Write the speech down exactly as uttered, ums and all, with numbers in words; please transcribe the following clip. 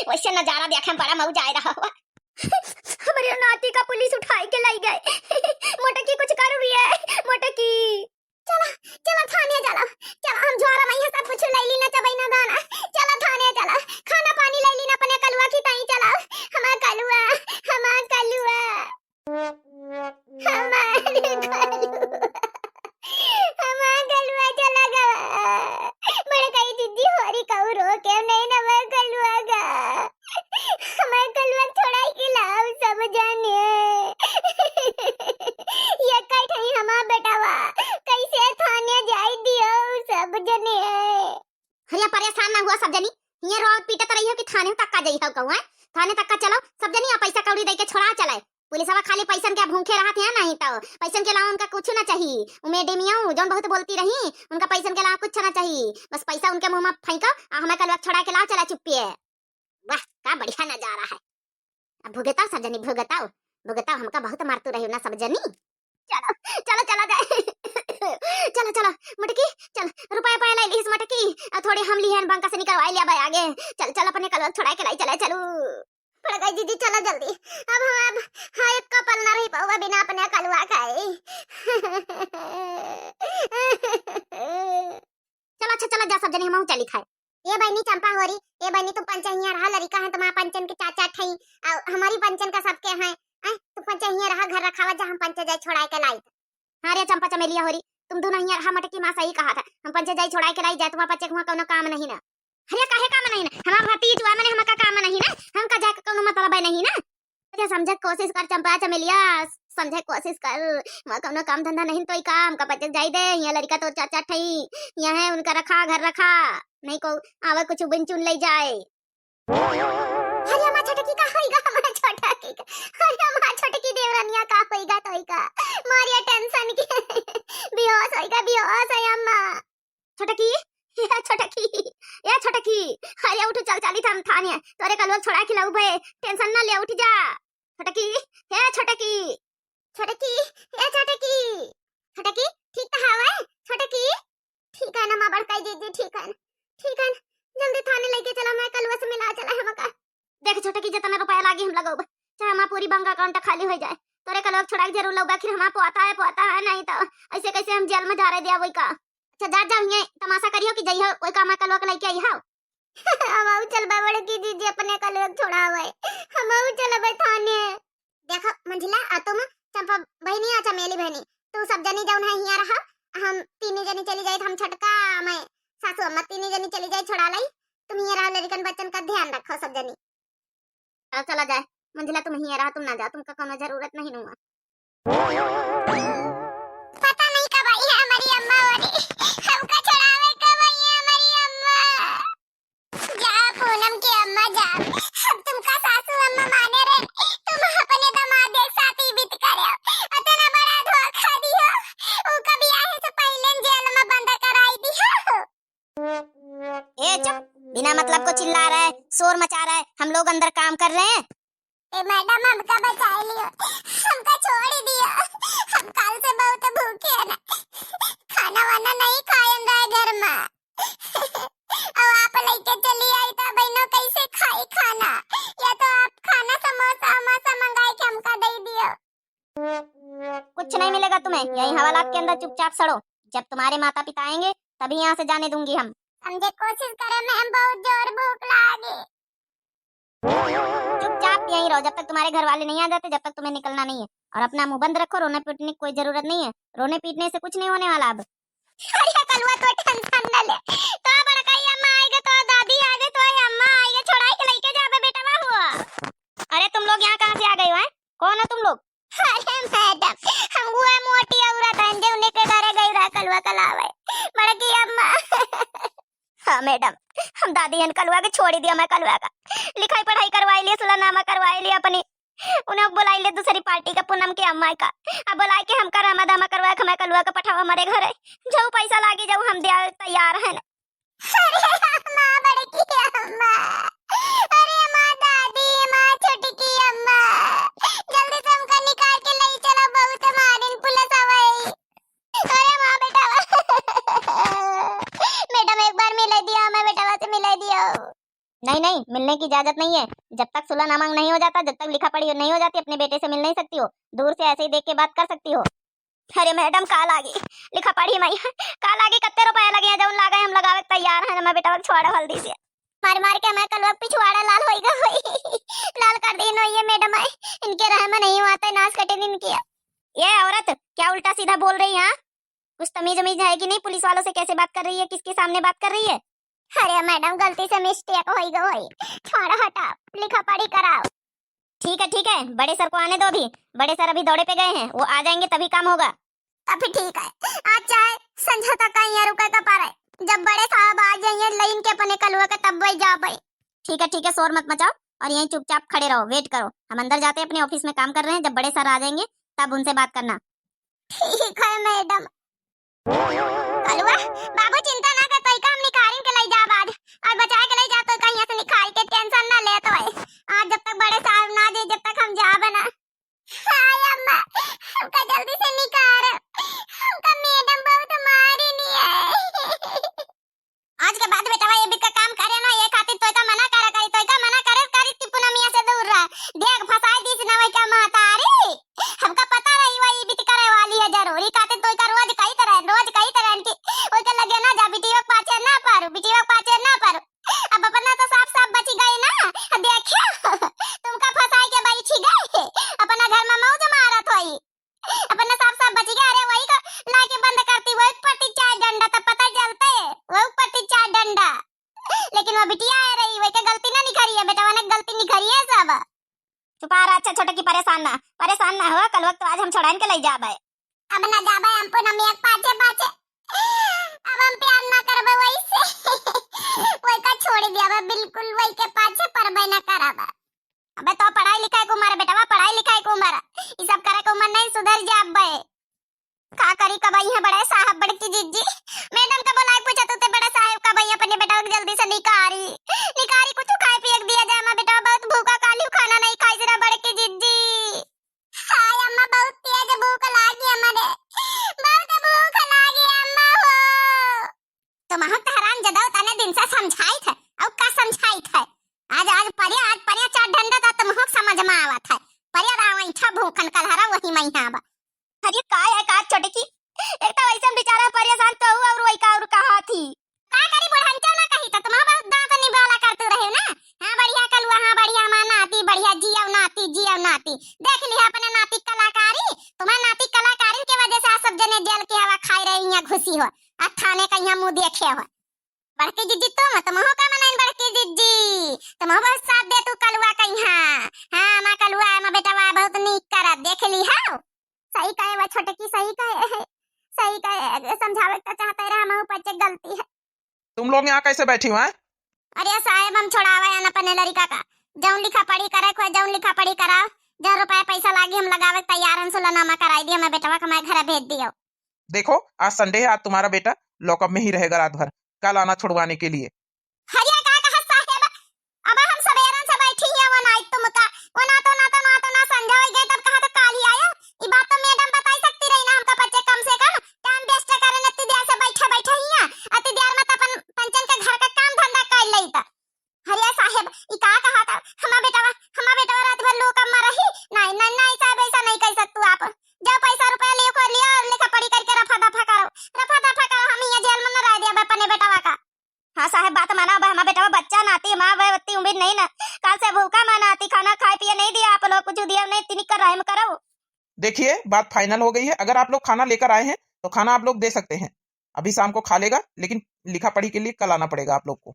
वैसे नजारा देखे में बड़ा मौज आए रहा हुआ। हमरे नाती का पुलिस उठाई के लाई गए। मोटकी कुछ कर रही है, मोटकी। चला, चला थाने चला, चला हम झोरा में ये सब कुछ ले ली ना, चबई ना दाना। चला थाने चला, खाना पानी ले ली ना अपने कलुआ की ताई चला। हमार कलुआ, हमार कलुआ। हमार कलुआ, हमार कलुआ चला गवा। बड़कई दीदी होरी कहू रो के नहीं ना हमार कलुआ गा। हमार कलुआ छोड़ाई के लाओ सब जने। ये कई ठई हमार बेटावा, कैसे थाने जाई दियो सब जने। हरिया परेशान ना हुआ सब जनी, ये रो पीटत रही हो कि थाने तक का जाई हो कहूँ, हैं? थाने तक का चलो सब जनी, आ पैसा कौड़ी दे के छोड़ा चलाए। पुलिसवा खाली पैसन के भूखे रहत है, नहीं तो पैसन के अलावा उनका कुछ ना चाहिए। उ मैडमिया जौन बहुत बोलती रही, उनका पैसन के अलावा कुछ ना चाहिए, बस पैसा उनके मुंह में फेंको, आ हमें कलुआ छोड़ा के लाओ चला चुप्पी है। वाह, का बढ़िया नजारा है। अब भुगताओ सब जनी, भुगताओ, भुगताओ, हमका बहुत मारतू रही ना सब जनी। चलो, चलो, चला जाए। चलो, चलो, मटकी, चल, रुपया पाया लाई लीस मटकी, आ थोड़े हम लिहन बंका से निकलवाई लिया भाई आगे। चल, चल, अपने कलवा छोड़ा के लाई, चला, चलू। पड़ गई दीदी, चलो जल्दी। अब हम, अब, हाँ, एक कपल ना रही पाऊंगा बिना अपने कलवा खाए। चलो, अच्छा, चलो, जा सब जने, हमहू चली खाए। ए बहिनी चंपा होरी, ए बहिनी, तुम पंचे हियाँ रहा, लड़िका है तुम्हारा पंचन के चार चार ठई, आ हमारी पंचन का सबके हैं, हैं? तुम पंचे हियाँ रहा, घर रखावा जा, हम पंचे जाए छोड़ाए के लाई। हाँ रे चंपा चमेलिया होरी, तुम दोनों हियाँ रहा, मटकी माँ सही कहा था, हम पंचे जाए छोड़ाए के लाई जाए, तुम्हारा पंचे के हुआँ कौनो काम नहीं ना। अरे काहे काम नहीं ना, हमारा भतीजवा मने हमका काम नहीं ना, हमका जाए के कौनो मतलब है नहीं ना। अरे समझे कोशिश कर चंपा चमेलिया, समझे कोशिश कर, वहाँ कौनो काम धंधा नहीं तो ही काम का बचत जाई दे, यहाँ लड़का तो चार चार ठई, यहाँ है उनका रखा, घर रखा, नहीं को आवे कुछ बिन चुन ले जाए। अरे अम्मा छोटकी का होइगा, अम्मा छोटकी का, अरे अम्मा छोटकी देवरनिया का होइगा तो का, मारिया टेंशन के, बेहोश होइगा, बेहोश है अम्मा। छोटकी, ए छोटकी, ए छोटकी, अरे उठ, चल चली थाम थाने, तोरे कलवा छोड़ा खिलाऊ बे, टेंशन ना ले, उठ जा। छोटकी, ए छोटकी, छोटकी, ए छोटकी, छोटकी, ठीक तो हवे? छोटकी, ठीक है ना माँ बड़काई दीदी, ठीक है ना, ठीक है ना, जल्दी थाने लेके चला, मैं कलवा से मिला चला हमका। देख छोटकी, जितना रुपया लागी हम लगाउब, चाहे हमार पूरी बैंक अकाउंट खाली हो जाए, तोरे कलवा छोड़ा के जरूर लाउब, आखिर हमार पोता है, पोता है, नहीं तो ऐसे कैसे हम जेल में जा रहे दिया वही का। अच्छा जा, जा, ये तमाशा करियो कि जइहो, वही का हमार कलवा के लेके आई हो। हमहू चलबे बड़की दीदी अपने कलवा के छोड़ावे, हमहू चलबे थाने। देखो मंझिला, आ तुम चंपा बहिनी, आ चमेली बहिनी, तू सब जनी जौन है हियाँ रहा, हम तीनी जनी चली जाई, हम छोटका, मैं सासू अम्मा तीनी जनी चली जाई छोड़ा लाई, तुम हियाँ रहा, लड़िकन बच्चन का ध्यान रखो सब जनी। चल चला जाए, मंझिला तुम हियाँ रहा, तुम ना जाओ, तुमका कौनो जरूरत नहीं नुआ। पता नहीं कब आई है हमारी अम्मा वाली, हमका छोड़ावे कब आई है हमारी अम्मा। जा पूनम की अम्मा जा, अब तुमका सासू अम्मा माने रहे, तुम अपने दामाद के साथ ही बीत करे, इतना बड़ा धोखा दियो, उनका ब्याह से पहले जेल में बंद कराई दियो। ए चुप, बिना मतलब को चिल्ला रहा है, शोर मचा रहा है, हम लोग अंदर काम कर रहे हैं। ए मैडम, हमका बचा लियो, हमका छोड़ दियो, हम काल से बहुत भूखे है ना, खाना वाना नहीं खायन रहे घर में। अब आप लेके चली आई तो बहनों कैसे खाई खाना, या तो आप खाना समोसा वमोसा मंगाई के हमका दे दियो। कुछ नहीं मिलेगा तुम्हें, यहीं हवालात के अंदर चुपचाप सड़ो। जब तुम्हारे माता पिता आएंगे तभी यहाँ से जाने दूंगी हम। समझे कोशिश करे, मैं बहुत जोर भूख लागे। चुपचाप यहीं रहो, जब तक तुम्हारे घर वाले नहीं आ जाते, जब तक तुम्हें निकलना नहीं है। और अपना मुंह बंद रखो, रोने पीटने की कोई जरूरत नहीं है, रोने पीटने से कुछ नहीं होने वाला अब। अरे कलुआ तो टेंशन न ले, तो बड़काई अम्मा आएगा, तो दादी आएगा, तो अम्मा आएगा, छोड़ाई के लेके जाबे बेटा हुआ। अरे तुम लोग यहाँ कहाँ से आ गए हो, हैं? कौन हो तुम लोग? अरे मैडम, हम वो मोटी औरत हैं जो उन्हीं के घरे गई रहा कलुआ कलावे। बड़की अम्मा। हाँ मैडम, हम दादी हन कलुआ के छोड़ी दिया, मैं कलुआ का लिखाई पढ़ाई करवाई लिए, सुलहनामा करवाई लिए अपनी, उन्हें बुलाई ले दूसरी पार्टी का पूनम के अम्मा का, अब बुलाई के हमका रामा दामा करवा के मैं कलुआ का पठावा हमारे घरे, जो पैसा लागी जाऊ हम दे तैयार हैं। अरे अम्मा, बड़की अम्मा, अरे माँ दादी, माँ छोटकी अम्मा, जल्दी से हमका निकाल के ले चलो, बहुत मारिन पुलिस आवई। अरे माँ बेटा, मैडम एक बार मिले दियो, मैं बेटवा से मिले दियो। नहीं नहीं, मिलने की इजाजत नहीं है। जब तक सुलहनामा नहीं हो जाता, जब तक लिखा पढ़ी नहीं हो जाती, अपने बेटे से मिल नहीं सकती हो। दूर से ऐसे ही देख के बात कर सकती हो। अरे मैडम, का लागी लिखा पढ़ी मइँ, का लागी, कत्ते रुपया लगे हैं, जउन लागे हम लगावे के तैयार हैं, हमार बेटवा के छोड़ा हल्दी से। मार मार के हमार कलवा के पिछवाड़ा लाल होइगा होई। लाल कर दीन होई ये मैडम, इनके रहे में नहीं आते, नाश कटे दिन किया। ये औरत क्या उल्टा सीधा बोल रही है, हाँ? कुछ तमीज उमीज है कि नहीं? पुलिस वालों से कैसे बात कर रही है, किसके सामने बात कर रही है? अरे मैडम, गलती से mistake होइगा होई, छोड़ा हटा, लिखा पढ़ी कराओ। ठीक है, ठीक है, बड़े सर को आने दो अभी। बड़े सर अभी दौड़े पे गए हैं, वो आ जाएंगे तभी काम होगा। तब फिर ठीक है, आज चाहे संझा तक का यहाँ रुके का पड़े, जब बड़े साहब आ जाइए लाइन के अपने कलुआ के, तब वही जाबे। ठीक है, ठीक है, शोर मत मचाओ और यहीं चुपचाप खड़े रहो, wait करो। हम अंदर जाते हैं, अपने office में काम कर रहे हैं, जब बड़े सर आ जाएंगे तब उनसे बात करना। ठीक है मैडम। कलुआ, बाबू चिंता ना कर, तोइका हम निखारिन के लई जाब आज, और बचाए के लई जाब तोइका यहाँ से निखार के, tension ना लेत होए। आज जब तक बड़े साहब ना जाए, जब तक हम जाब ना। हाय अम्मा, हमका जल्दी से निखार, हमका मैडम बहुत मारी नहीं है। आज के बाद बेटवा ये बिका काम करे ना, ये खातिर तोइका मना करे करी, तोइका मना करे करी कि पूनमिया से दूर रह। देख फंसाई दीस ना वही का महतारी, हमका पता रही वही बित करे वाली है जरूर। ई खातिर तोइका रोज कही तरह, रोज कही तरह इनकी, ओइका लगे ना जा, बिटिया के पाछे ना पड़ू, बिटिया के पाछे ना पड़ू। अब अपना तो साफ साफ बची गई ना, देखियो तुमका फंसाई के बैठी गई, अपना घर में मौज मारत होई। अपना साफ साफ बची गई। अरे वही का लाके बंद करती, वही पड़ती चार डंडा, तब पता चलते, वही पड़ती चार डंडा। लेकिन वो बिटिया आ रही, वही के गलती ना निखरी है, बेटवा ने गलती निखरी है सब। चुप रहा, अच्छा छोटकी, परेशान ना, परेशान ना हो, कलुआ के तो आज हम छोड़ाइन के लई जाबे। अब ना जाबे हम पूनमिया के पाछे पाछे, अब हम प्यार ना करबे वही से। वही का छोड़ दिया बे, बिल्कुल वही के पाछे पड़बे ना करबे। अबे तो पढ़ाई लिखाई के उम्र है बेटवा, पढ़ाई लिखाई के उम्र है, ई सब करे के उम्र नहीं, सुधर जाबे। का करी, कब आई है बड़े साहब, बड़की जिज्जी? मैडम का बुलाए पूछा तू ते बड़े साहब कब आई, अपने बेटवा के जल्दी से निकारी, निकारी कुछ खाए पिए के दिया जाए, हमार बेटवा बहुत भूखा, काली खाना नहीं खाई जरा बड़की जिज्जी। हाय अम्मा, बहुत तेज भूख लागी हमरे, बहुत भूख लागी अम्मा हो। तुमहू के हरामजादा तने दिन से समझाइत है, अउ का समझाइत है? आज, आज परिया, आज परिया चार डंडा ता तुमहू के समझ में आवत है। परिया रहा वही ठा भूखन कलहरा वही मइहाँ बा। अरे का है का छोटकी? एक तो वैसे बेचारा परेशान तो हूँ और वही का और कहा थी। का करी बुढ़ंचो ना कही तो तुमहू बहुत दांत निबाला करतू रहे ना। हाँ बढ़िया कलुआ, हाँ बढ़िया हमार नाती, बढ़िया जियो नाती, जियो नाती। देख लिहा अपने नाती कलाकारी, तुम्हार नाती कलाकारी के वजह से आज सब जने जेल के हवा खाए रहे, यहाँ घुसी हो। आ थाने का यहाँ मुँह देखे हो। बड़की जिज्जी तुम, तुमहू का मनाइन बड़की जिज्जी, तुमहू बहुत साथ दे तू कलुआ का यहाँ। हाँ, हमार कलुआ, हमार बेटवा बहुत नीक करत, देख लिहा। सही कहे वो छोटकी, सही कहे, सही कहे, समझावे के तो चाहते रहे, हमहू पचे गलती है। तुम लोग यहाँ कैसे बैठी हो, हैं? अरे साहेब, हम छोड़ावे हैं अपने लड़का का, जौन लिखा पढ़ी करे को है, जौन लिखा पढ़ी कराओ, जौन रुपया पैसा लागी हम लगावे के तैयार हैं, सुलहनामा कराई दी, हमें बेटवा का हमारे घर भेज दियो। देखो, आज Sunday है, आज तुम्हारा बेटा lockup में ही रहेगा रात भर, कल आना छुड़वाने के लिए। हरिया का कहा साहेब, अब हम सबेरन से बैठी हैं, वो नाई तुमका, वो ना तो, ना तो, ना तो, ना संझा हो गए, तब कहा तो काल ही आया। ई बात तो मैडम बताई सकती रही ना हमका, बच्चे कम से कम time waste करे न, इतनी देर से बैठे, बैठे ही हैं, इतनी देर में तो अपन पंचन के घर का काम धंधा कर लेता। हरिया साहेब, ई का कहा था? हमार बेटवा, हमार बेटवा रात भर लू कम रही। नहीं, नहीं, नहीं साहेब, ऐसा नहीं कर सकतू आप। जाओ पैसा रुपया लियो, को लियो और लिखा पढ़ी करके रफा दफा करो, रफा दफा करो, हम ये जेल में न रह दिया अपने बेटवा का। हाँ साहेब, बात माना, अब हमार बेटवा बच्चा नाती, हमार अब इतनी उम्मीद नहीं ना, काल से भूखा माना नाती, खाना खाए पिए नहीं दिया आप लोग, कुछ दिया नहीं, इतनी कर रहे करो। देखिए, बात final हो गई है, अगर आप लोग खाना लेकर आए हैं तो खाना आप लोग दे सकते हैं, अभी शाम को खा लेगा, लेकिन लिखा पढ़ी के लिए कल आना पड़ेगा आप लोग को।